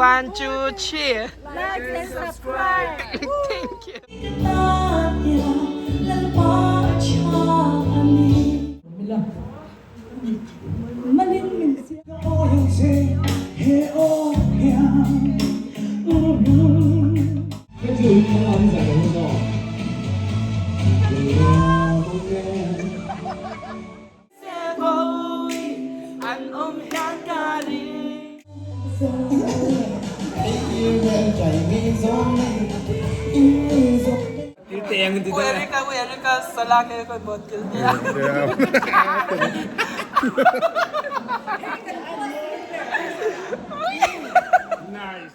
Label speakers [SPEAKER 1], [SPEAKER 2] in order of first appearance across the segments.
[SPEAKER 1] One, two, three.
[SPEAKER 2] Like and subscribe.
[SPEAKER 1] Thank you. Erika, Erika, salak e koi bot kil tia.
[SPEAKER 3] Nice.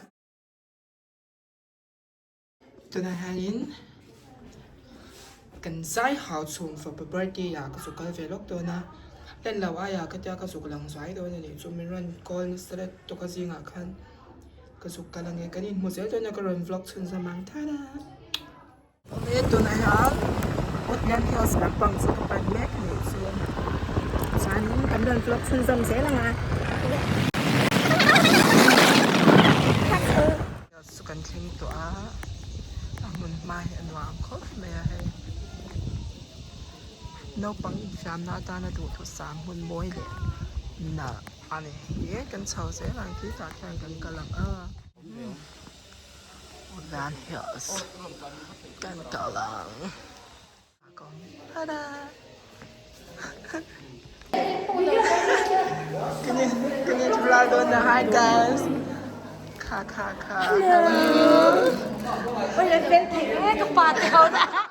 [SPEAKER 1] Tunah hianin kan zai hau chhung fapa birthday ah ka zuk kal ve lawk dawn a, hlen lo aiah ka tia ka zuk lang zuai dawn a nih chu min rawn call nasa let tawk a zingah khan ka zuk kal ange kan inhmu zel dawn a ka rawn vlog chhun zawm ang tada. Awle tunah hian Woodland Hills lampang chu ka pan mek a nih chu chuanin kan rawn vlog chhun zawm zel ang a. Chu kan thleng tawh a, a hmun hma hi a nuam khawp mai a hei. Naupang infiamna atana duhthusam hmun mawi leh nalh a ni. He kan chho zel ang khi tah khian kan kal ang a. Woodland Hills kan kal ang. Tada! Hi guys! Kha kha kha.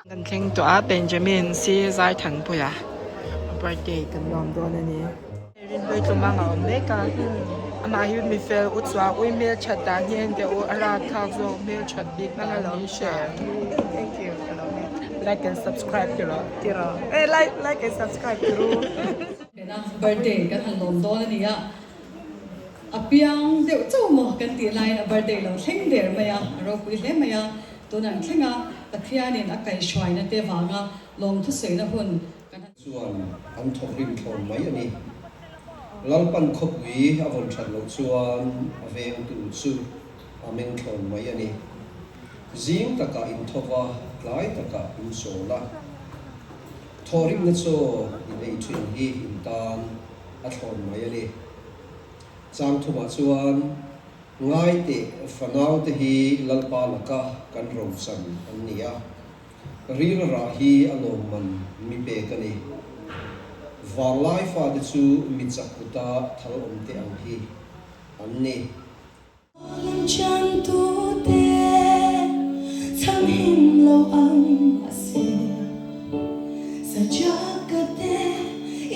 [SPEAKER 1] Kan thleng tawh a Benjamin si Zaithanpuia birthday kan lawm dawn a ni. Rinhlui tlumang a awm mek a, amah hi mi fel u chuang ui hmel that dan hi en teh u a rat thlak zawk hmel that bik hmang a lo hre thank you ka lo nge like and subscribe ti rawh ti rawh eh like like and subscribe ti ru.
[SPEAKER 4] Bena birthday kan han lawm dawn a ni a, a piang deuh chauh maw kan tih laiin a birthday lo thleng der mai a, a ropui hle mai a, tunah an thleng a, Pathianin a kaihhruaina te vanga lawmthusawina hun kan han.
[SPEAKER 5] Chuan an thawkrim thlawm mai a ni. Lalpan khawpui a vawn that loh chuan a vengtu chu a meng thlawm mai a ni. Zing takah in tho va, tlai takah in chawl a. Thawhrimna chaw in ei thin hi in tan a thlawn mai a ni. Chang thumah chuan Ngaite fanaute hi Lalpa laka kan rochan an ni a. Ril rah hi a lawmman mi pek a ni. Vanglai fate chu mi chak kuta thal awm te ang hi an ni.
[SPEAKER 2] Lamchantute chhanhim lo ang a si. Sajaka te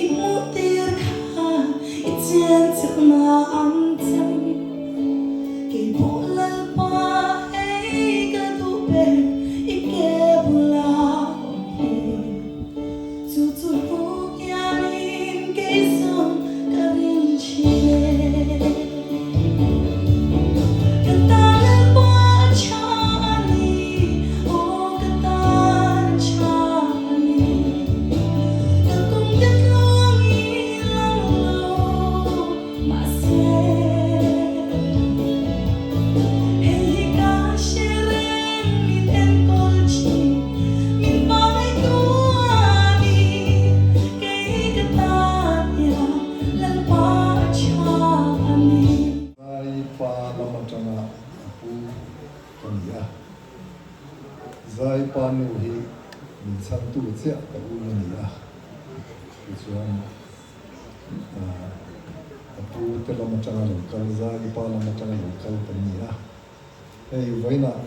[SPEAKER 2] i hmuh tir kha i chian chakna an chang. Kei pawh Lalpa hei ka duh ber i ke bula awm hi. Chu chu hnuk hianin kei zawng ka ring thin e. Ka tan Lalpa a tha a ni, aw ka tan a tha a ni. Ka kum te tluang i lang lo. Mahse, hei hi ka hre reng min enkawl thin, min hmangaihtu a ni. Kei ka tan hian Lalpa a tha a ni.
[SPEAKER 6] Zai pa lam atanga a pu ka ni a, Zai pa nu hi min chhangtu chiah ka u a ni a, tichuan. A pu te lam atanga lo kal, Zali pa lam atanga lo kal kan ni a. Hei vawiinah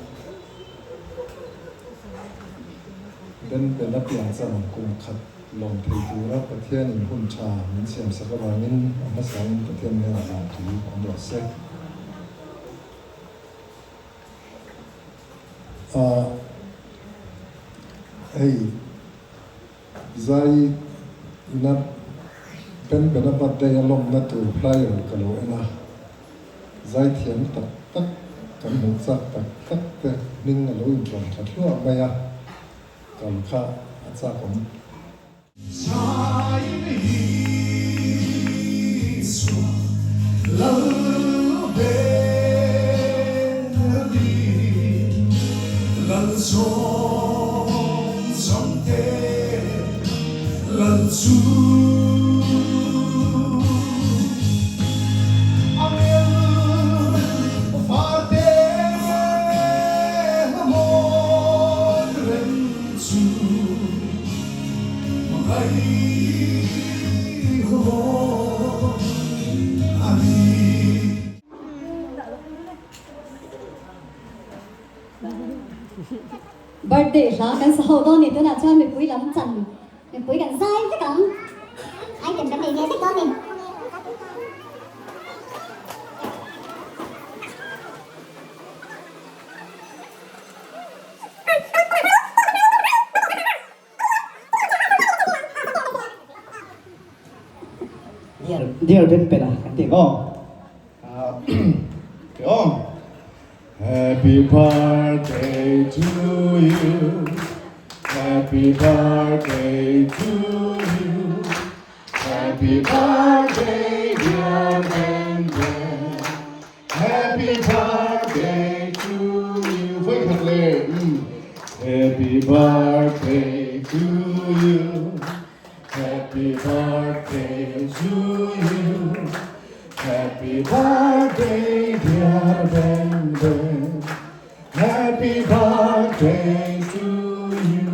[SPEAKER 6] Ben Bena piancham kum khat lawm thei tura Pathianin hun tha min siamsak avangin a hmasangin Pathian hnenah lawmthu awm rawh se. Hei. Zai ina Ben Bena birthday a lawmna tur flyer ka lo en a, zai thiam tak tak kan hmuh chak tak tak te hming a lo intlawn tha thluah mai a, kal kha a chak awm.
[SPEAKER 7] Zai hi chhuah lal ber.
[SPEAKER 3] Zawng zawng te lal chu Angel varte hmawn reng chu Hmangaihawm a ni.
[SPEAKER 7] Birthday hla kan sa ho dawn ni tunah chuan mipui lam chan mipui kan zai vek ang item kan nei ve vek dawn ni.
[SPEAKER 8] Dear dear Ben Bena kan ti maw? Ti aw. Happy birthday to you Happy birthday to you Happy birthday dear Ben Ben Happy birthday to you Vawi khat le Happy birthday to you Happy birthday to you Happy birthday dear Ben Ben Happy birthday to you.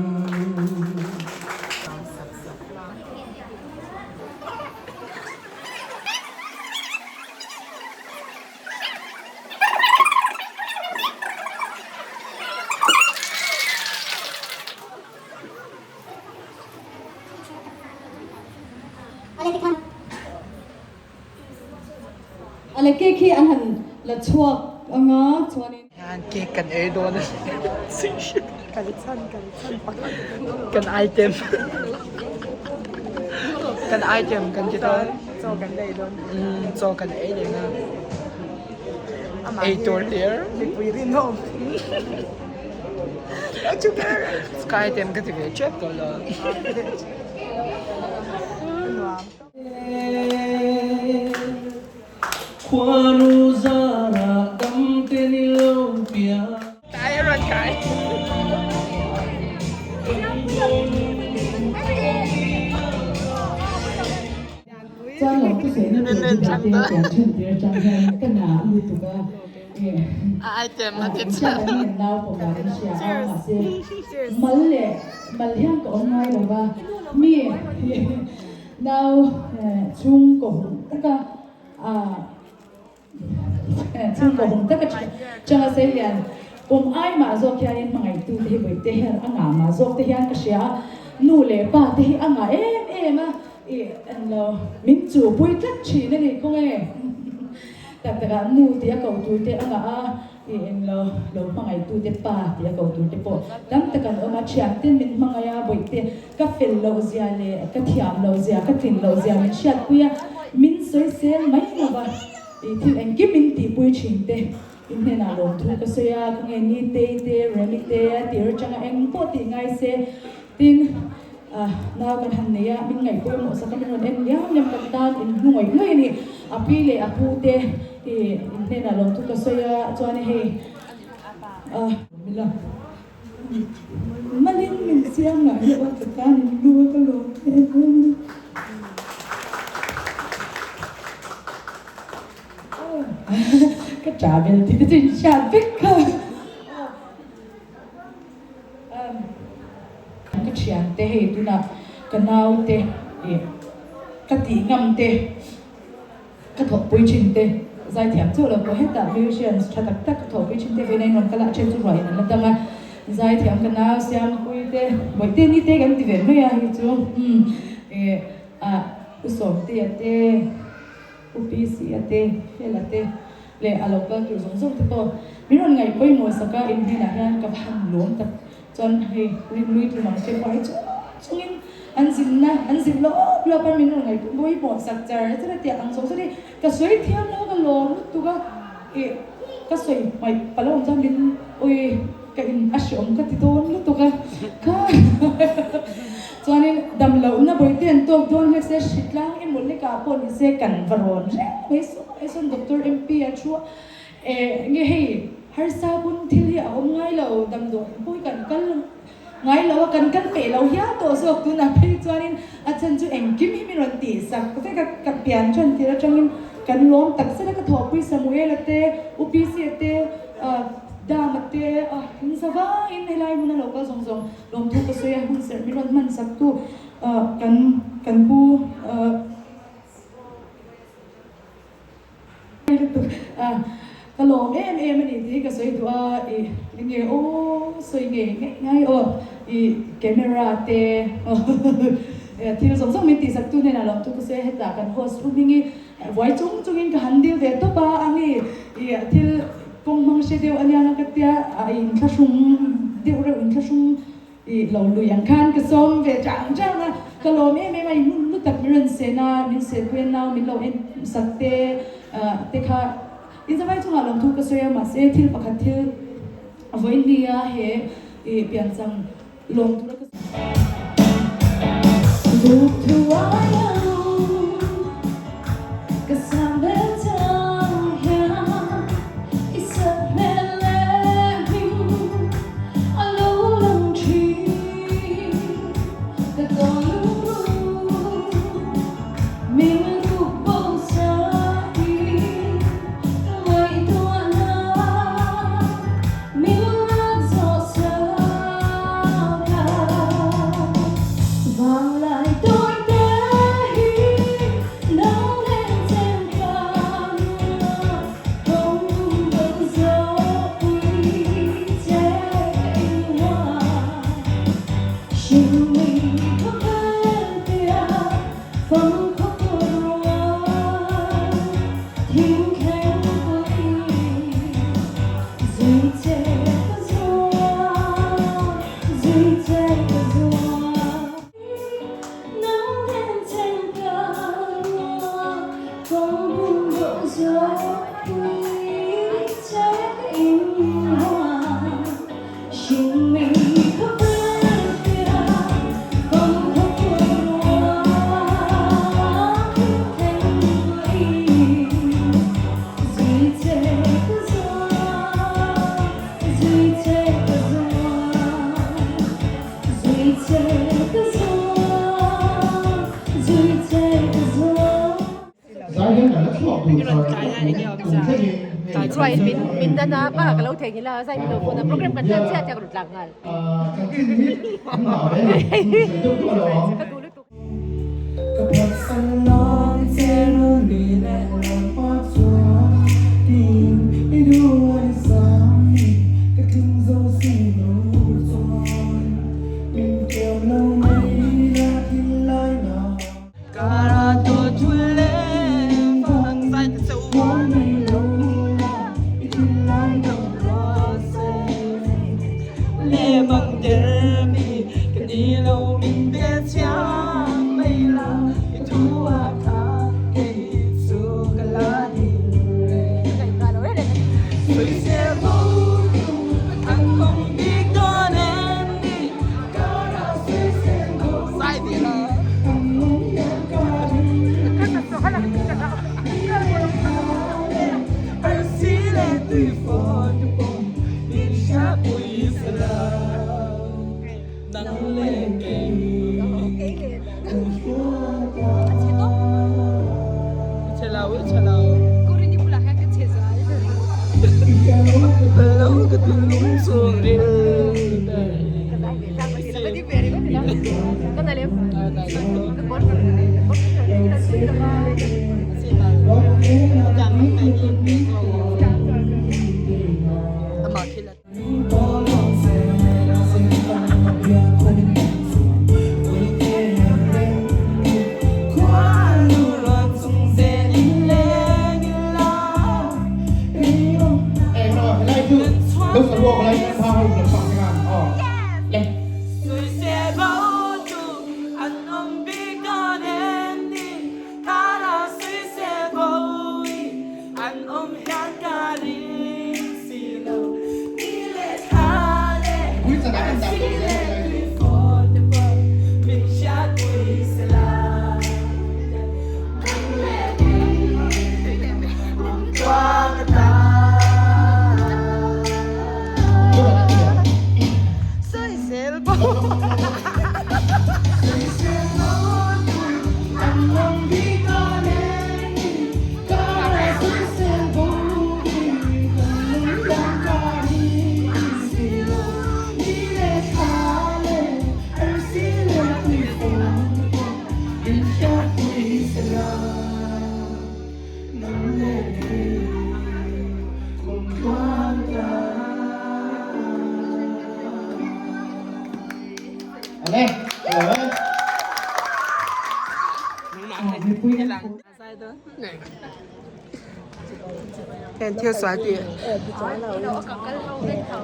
[SPEAKER 4] Ale cake hi an han la chhuak anga chuanin.
[SPEAKER 1] Hian cake kan ei dawn a kan item kan item kan ti dawn
[SPEAKER 9] chaw kan ei dawn
[SPEAKER 1] chaw kan ei leh na ei tur hlir
[SPEAKER 9] mipui rinawm
[SPEAKER 1] ka item ka ti ve tep tawh lo.
[SPEAKER 10] Khuanu zarah dam te ni lo piang.
[SPEAKER 1] Kai a rawn kai.
[SPEAKER 4] Chuan lo thusawi na tur hi dah te pian then tir atang hian ka na lutuk a
[SPEAKER 1] A item a ti
[SPEAKER 4] Eng hriat ang in nau pawh dan in hria a mahse mal leh mal hian ka awm ngai lo va mi nau chhungkaw hum taka chhungkaw hum taka changa sei lian kum ai mah zawk hianin hmangaihtu te hi vawi te hian a ngah mah zawk te hian ka hria a nu leh pa te hi a ngah em em a ih englo min chuhpui tlat thin a ni khawnge. Tak takah nu tih a ko tur te a ngah a, i englo lo hmangaih tu te pa tih a ko tur te pawh tam tak an awm a, thian ten min hmangaih a, bawih te ka fel loh zia leh ka thiam loh zia, ka tlin loh zia min hriatpui a, min sawi sel mai lo va, i thil engkim min tihpui thin te in hnenah lawmthu ka sawi a, ka nge ni tei te, Remi te a tir atanga eng pawh tih ngai se, tin nau kan han nei a, min ngaihpawimawh sak a, min rawn en liam liam kan tan in hnu ngawih ngawih a ni. A pi leh a pu te i in hnenah lawmthu ka sawi a, chuan hei mila malin min siam ngah hi aw ka tan in hnu a ka lawm em em a ni. Ka travel tih te chu in hriat vek kha. Ka thiante hei tunah ka naute ih ka tih ngam te ka thawhpui thin te zaithiam chauh lo pawh hetah musicians tha tak tak ka thawhpui thin te veina in rawn kal a a then chu ruahin an la dang a zaithiam ka nau siampui te bawihte ni te kan ti ve mai a hei chu umm ih ah u Sawmtea te u Pc-a te Fela te. Leh a lo kal tur zawng zawng te pawh min rawn ngaih pawimawh sak a, in hnenah hian ka va han lawm tak chuan hei rinlui tlum ang che pawh hi chung chungin an zinna an zin lawp lawp a min rawn ngaih pawimawh sak char char a tih ang zawng zawng hi ka sawi thiam lo ka lawm lutuk a ih ka sawi hmaih palo ang chuan min ui ka in a hreawm ka ti dawn lutuk a kha chuanin damlohna bawihte an tawk dawn hlek se hritlang emaw lekah pawh ni se kan va rawn reng mai saw. Hei sawn Doctor MP a thu a, eh nge hei harsa pawn thil hi hi a awm ngai lo, damdawiin pawh hi kan kal ngai lo a, kan kal peih lo hial tawh zawk tunah phei chuanin a chhan chu engkim hi min rawn tih sak vek a, ka pian ṭhan tir aṭangin kan lawm tak zet a, ka thawhpui Samuela te, U PC-a te, Dama te, in za vangin helai hmuna lo kal zawng zawng lawmthu ka sawi a, hun serh min rawn hman sak tu kan kan pu. Ka lawm em em a ni tih ka sawi duh a, i enge aw sawi ngei ngei ngai aw, i camera te thil zawng zawng min tihsak tu hnenah lawmthu ka sawi a, hetah kan host ru hming hi buai chung chungin ka han dil ve tawp a, a ni i thil kawng hmang hre deuh ania nga ka tia, a inthlahrung deuh reuh inthlahrung I lo lui ang khan ka sawm ve chang chang a, ka lawm em em a, i hmun hlu tak min rawn sen a, min sehpui a nau min lo en sak te te kha in zavai chungah lawmthu ka sawi a, mahse thil pakhat thil vawiin nia he i piancham lawm tura ka
[SPEAKER 2] Duhthu ai ang ka sang vel chang hian i sat hmel leh hming A lo lang thin ka tawn lung min kuk bo sa hi ka ngaihtuah na min lak zawh sa ka vanglai tawi te hi nang nen chen ka nuam.
[SPEAKER 11] Ruai min min dan a pa ka lo thei ngila zai min lo phone a program kan tan chiah chiah ka rawn tlang nghal. Ka duh lutuk.
[SPEAKER 8] Ale, lo e.
[SPEAKER 1] Heng thil sual tih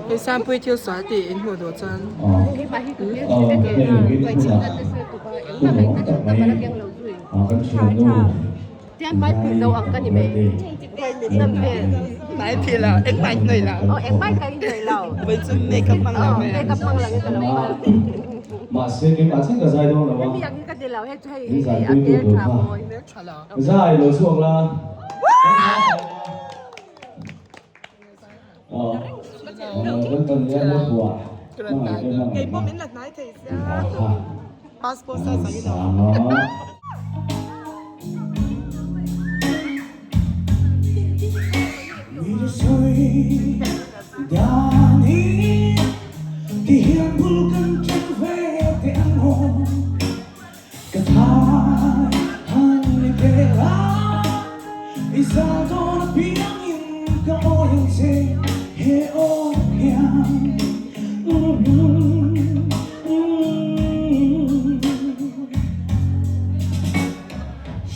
[SPEAKER 1] hei Sangpuii thil sual tih in hmuh duh chuan
[SPEAKER 8] Mahse keimah chiah ka zai dawn lo a, min zaipui tu tur kha. Zai lo chhuak la. Kan tan hian la buah hmangaih te hmangaih na tih hla kha an sang a.
[SPEAKER 3] Ka thai han ni pe la I za dawn apiangin ka awi ang che he aw hian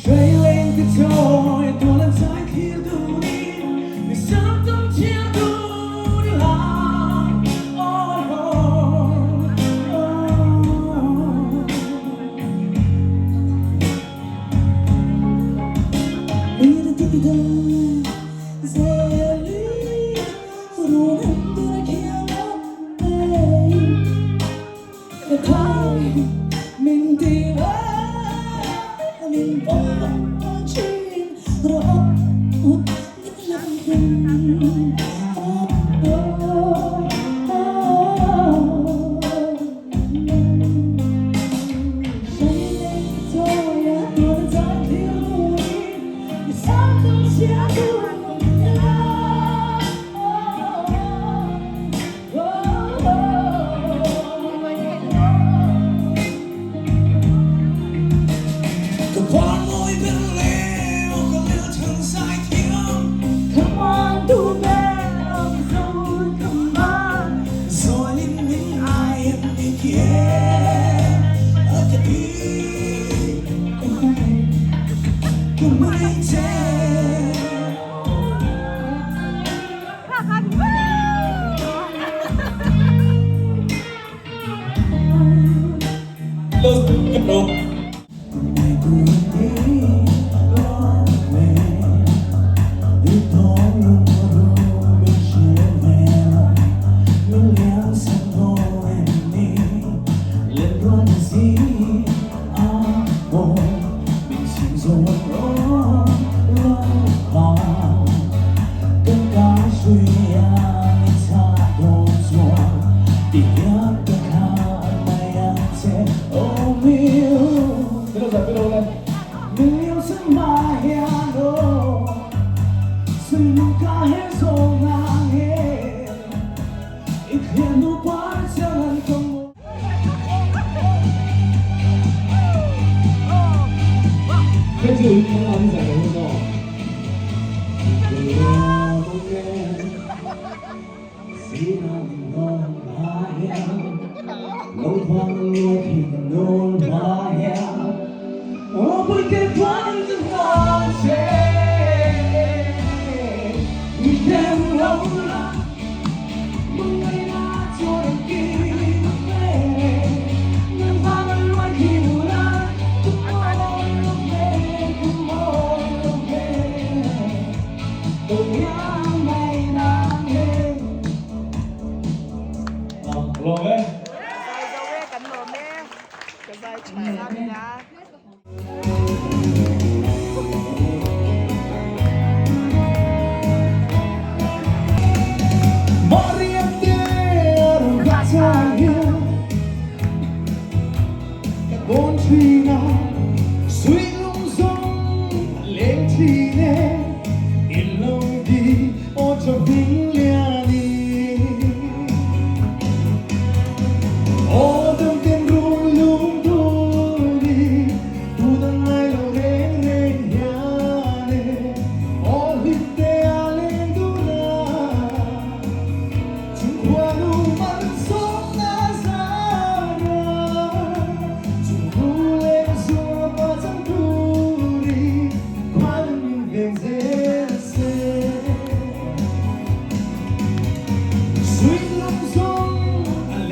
[SPEAKER 3] Hrei leng ti chawi tual an zai thlir dunin Mi sam tum thiar dun i la Oh oh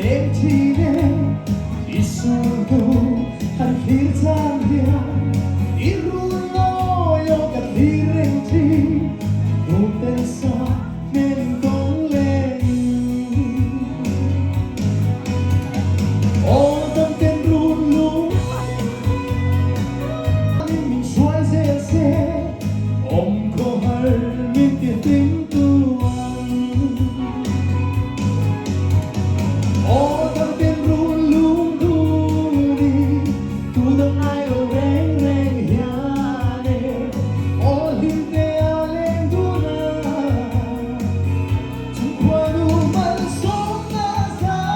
[SPEAKER 3] Leng thin e i sulhnu han thlir chang hian i rul nawi aw ka thlir reng thin Hmuhtel sa hmel in kawng lengin Aw damten run lung in min hruai zel se awm khawhar min ti hlim tu ang. Aw damten run lung dun in tu dang ngai lo reng reng hian e aw hlim te a leng dun a. Chungkhuanu malsawmna zara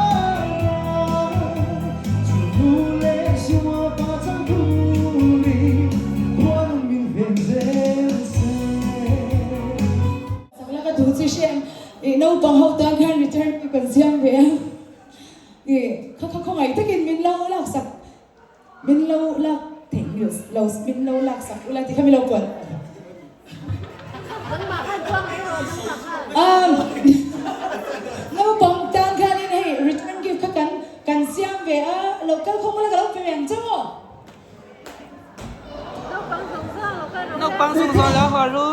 [SPEAKER 3] Chungnu leh sua pa chang turin Khuanu min ven zel se.
[SPEAKER 2] Sakla ka duh chi hriat ih naupang ho tan khan return hi kan siam ve a ih kha kha khawngaih takin min lo laksak min lo lak theih lo min lo laksak ula tih kha min lo puan. Um naupang tan khanin hei return gift kha kan kan siam ve a lo kal khawm ula ka lo pe ve ang che maw.
[SPEAKER 1] Naupang zawng zawng lo haw ru.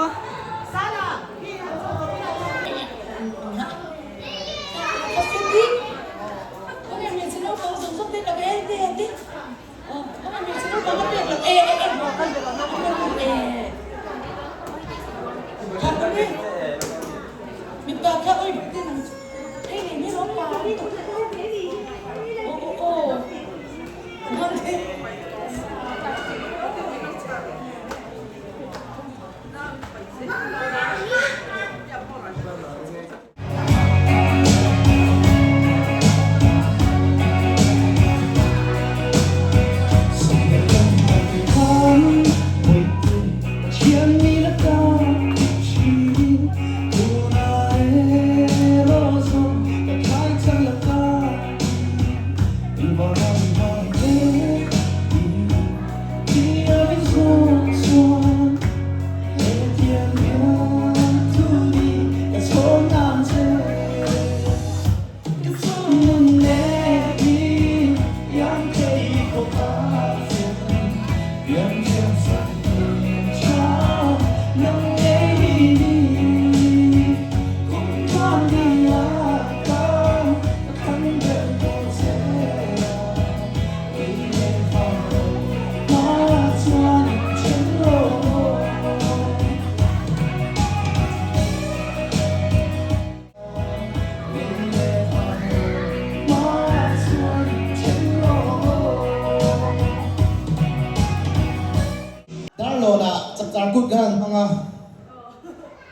[SPEAKER 12] Darlawnah chapchar kut khan an hmang a,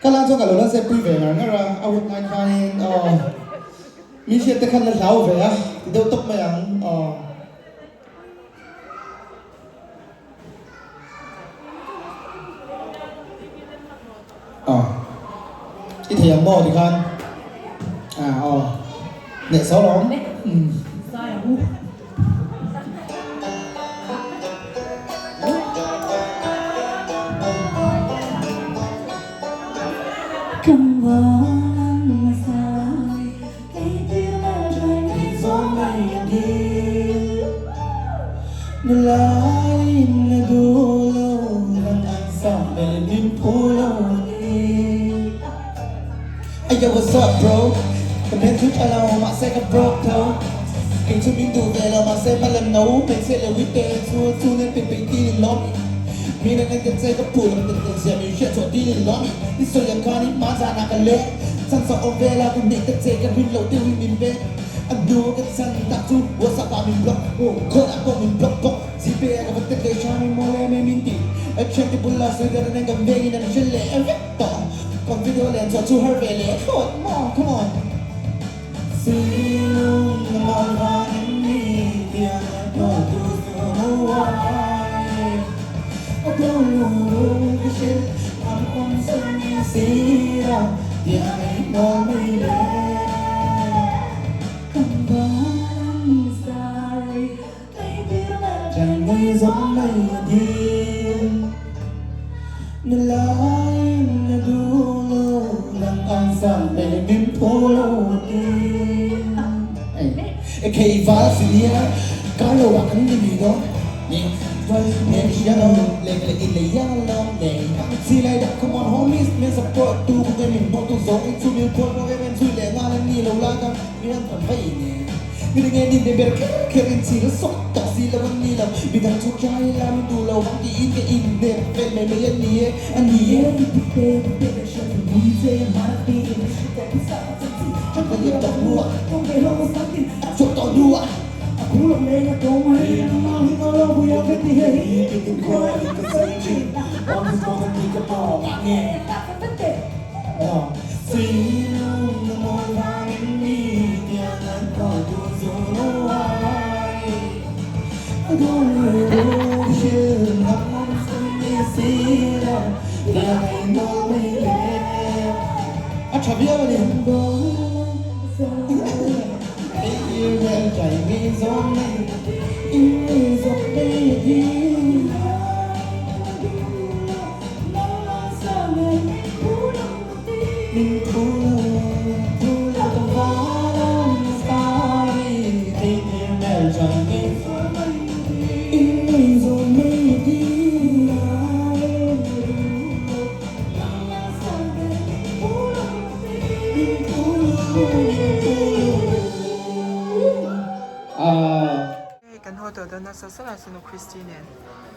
[SPEAKER 12] ka lan chuan ka lo la zep pui ve ngar ngar a, a hun lai khanin aw mi hriat te khan la hlau ve a ti deuh tawp mai ang aw. Aw i thei ang maw tikhan a aw hneh so lawm umm. Ayo what's up bro Ka hmel chu tha lo mahse ka broke tho Kei chu min duh ve lo mahse hmalam no Hmeichhia leh wite chu chu nen pe pe ti ni lawm Mi nen en che ka phu lo ten ten zia min hriat chhuah ti ni lawm I sawi ang khan i hma zan ah ka leng Chan sa awm vel a ka hnek ta che ka rin loh deuh in min veng A hnu ka chan tak chu WhatsApp ah min block Call ah pawh min block bawk Gpay ah ka va tek leh hram i mawle mai min ti A thian te bula sawi ka rin ang kan veng in an hre leh vek tawh Kan video leh chhuah chu har ve leh thlawt maw come on Silung na mawi van in mi tiang a hnawh tu chu no ai A do lu ka hrilh ang awm sam ni si a tiang ei mawl mai le Kan van sai Chẳng ngây gió mây đi Nalai na dulo ng ang sa min polo di Khei val senior kar lo ah kan ni mi dawn ni Nen hria lo leng leh in lei yang lo nei Chi lai dah come on homies min support tu ku nge min hmuh tu zawng in chu mil phuan pawh em em zui leh ngal an ni lo la ka mi an tam vei nen Mi ringe nin te ber kher kher in chhir a sawk tak si lo an ni lo Mi dang chu try la min duh lo ang tiin ka in hnek vel mai mai an ni e an ni e. A tha viau a ni.
[SPEAKER 1] Kan haw tawh dawn a sa sa sunu Christy nen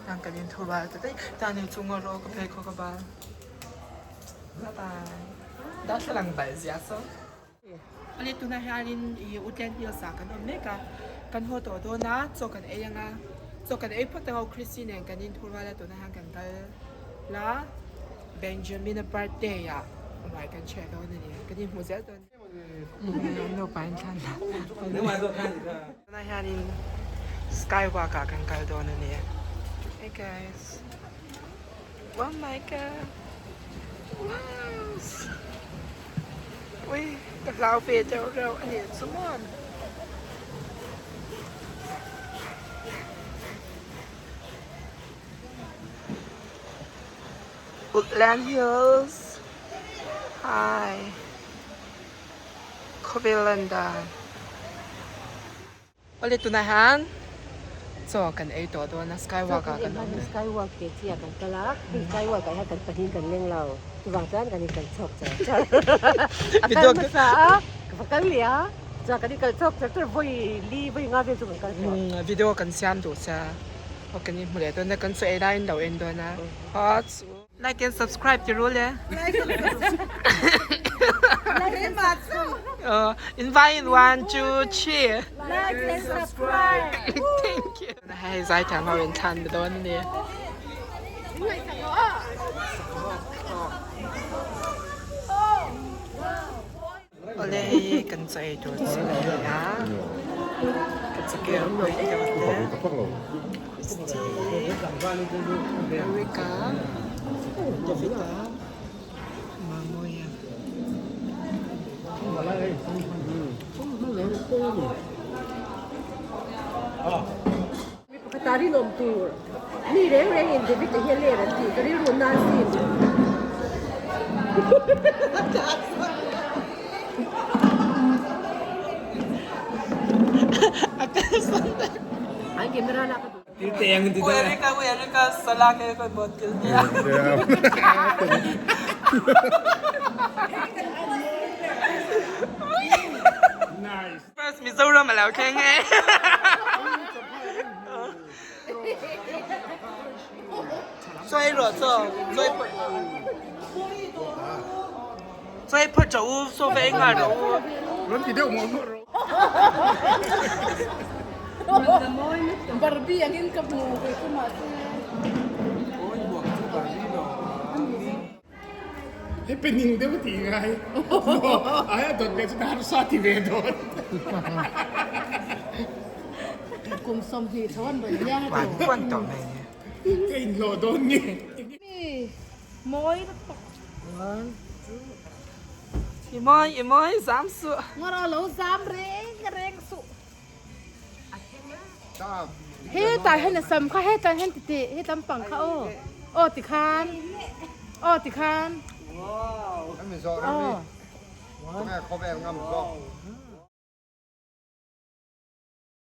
[SPEAKER 1] tang kan in thu bal ta daih ta ni chunga rawh ka phei khaw ka bal bye bye darthlalang bal zia saw. Ani tunah hianin ih Woodland Hills ah kan awm mek a, kan haw tawh dawn a, chaw kan ei ang a, chaw kan ei phawt ang a, Christy nen kan in thu rual a tunah hian kan kal la Benjamin-a birthday ah ruai kan chhiah dawn a ni, kan inhmuh zel dawn. Tunah hianin skywalk ah kan kal dawn a ni, hey guys oh my god wow. Ui ka hlau ve deuh reuh a nih chu maw. Woodland Hills hi khawvel lan dan. Awle tunah hian chaw kan ei tawh dawn a skywalk ah kan awm.
[SPEAKER 11] Skywalk tih chi ah kan kal a, hei skywalk ah hian kan pahnih kan leng lo, chuvang chuan kan in kal chhuak char char. A kal hmasa a, ka va kal leh a, chuan kan in kal chhuak char char vawi li vawi nga vel chu kan kal tawh.
[SPEAKER 1] Video kan siam duh sia, aw kan inhmu leh dawn a, kan chaw ei laiin lo en dawn a, aw chu. Like and subscribe ti rul e. Invite in 1 2 3.
[SPEAKER 2] Like and subscribe.
[SPEAKER 1] Thank you. Hei zai thiam ho in thlan dawn a ni. Awle hei kan chaw ei tur chu a ni a, ka chakel pawh hi deuh te Christy, Erica, David-a, Mamawia.
[SPEAKER 11] Mi pakhat ah rinawm tur mi reng reng in David a hi a ler an tih ka rilru na asin. An camera lak a duh.
[SPEAKER 1] Ui Erica ui Erica salak e ka bawt kil nia. First Mizoram a lo thleng e. Chawi rawh chaw chawi phawt chawi phawt rawh u saw ve nghal rawh u.
[SPEAKER 6] Rawn ti deuh mawlh mawlh rawh.
[SPEAKER 2] Barbie angin ka hmu ve chu mahse.
[SPEAKER 6] Hei pening deuh a tih ngai. Ai a dawt leh chu harsa ti ve dawn.
[SPEAKER 2] Kum 20 tho an rawn hiang a
[SPEAKER 1] Wan puan tawh mai ni.
[SPEAKER 6] Ka inhlawh dawn nge.
[SPEAKER 2] Mi mawi lutuk.
[SPEAKER 1] I mawi i mawi zam suh.
[SPEAKER 2] Ngawrh lo zam reng reng suh. Hetah hian a sam kha hetah hian ti teh he lampang kha aw aw tikhan aw tikhan aw.